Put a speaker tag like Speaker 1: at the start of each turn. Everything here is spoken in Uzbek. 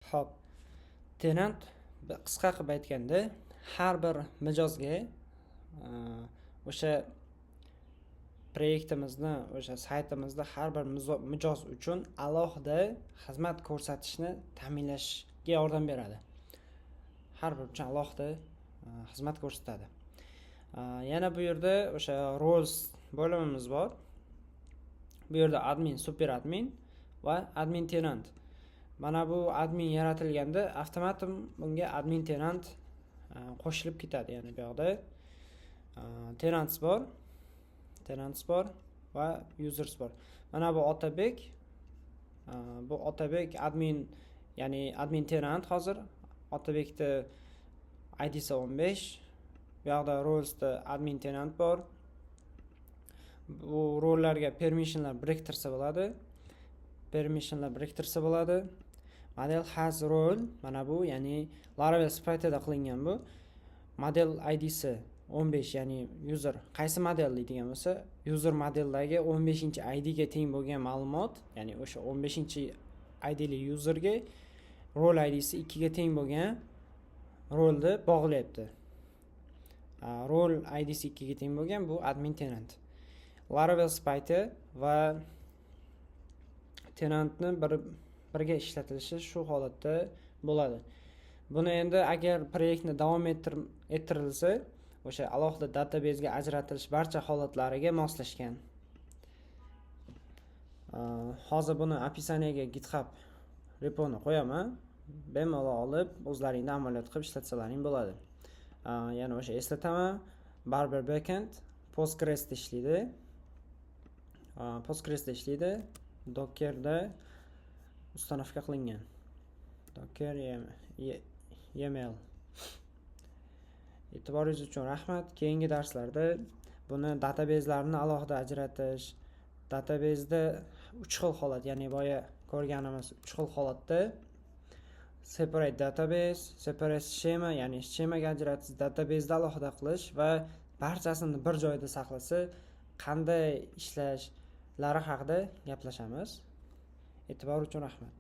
Speaker 1: Ho'p, tenant qisqa qilib aytganda, har bir mijozga o'sha proyektimizni, o'sha saytimizda har bir mijoz uchun alohida xizmat ko'rsatishni ta'minlashga yordam beradi. Har bir uchun alohida xizmat ko'rsatadi. Yana bu yerda o'sha roles bo'limimiz bor. Bu yerda admin, super admin va admin tenant. Mana bu admin yaratilganda avtomatik bunga admin tenant qo'shilib ketadi. Ya'ni bu yoqda tenants bor, tenants bor va users bor. Mana bu Otabek, bu Otabek admin, ya'ni admin tenant. Hozir Otabekni IDsi 15. Bu yoqda rolesda admin tenant bor. Bu rollarga permissionlar biriktirsa bo'ladi, permissionlar biriktirsa bo'ladi. Model has role, mana bu, ya'ni Laravel Sprite'da qilingan bu. Model IDsi 15, ya'ni user qaysi model deydigan bo'lsa, user modeldagi 15 ID ga teng bo'lgan ma'lumot, ya'ni o'sha 15 IDli userga role IDsi 2 ga teng bo'lgan rolni bog'layapti. Role IDsi 2 ga teng bo'lgan bu admin tenant. Laravel Sprite va tenantni bir birga ishlatilishi shu holatda bo'ladi. Buni endi agar proyektni davom ettirilsa, o'sha alohida databasega ajratilish barcha holatlariga moslashgan. Hozir buni описание ga GitHub reponi qo'yaman. Bemalol olib, o'zlaringda amaliyot qilib ishlatsalaring bo'ladi. Yana o'sha eslataman, Barber backend Postgresda ishlaydi. Postgresda ishlaydi. Dockerda установка qilingan. Docker YML. E'tiboringiz uchun rahmat. Keyingi darslarda buni databaselarni alohida ajratish, databaseda uch xil holat, ya'ni boya ko'rganimiz uch xil holatda separate database, separate schema, ya'ni schemaga ajratish, databaseda alohida qilish va barchasini bir joyda saqlasa qanday ishlashlari haqida gaplashamiz. E'tibor uchun rahmat.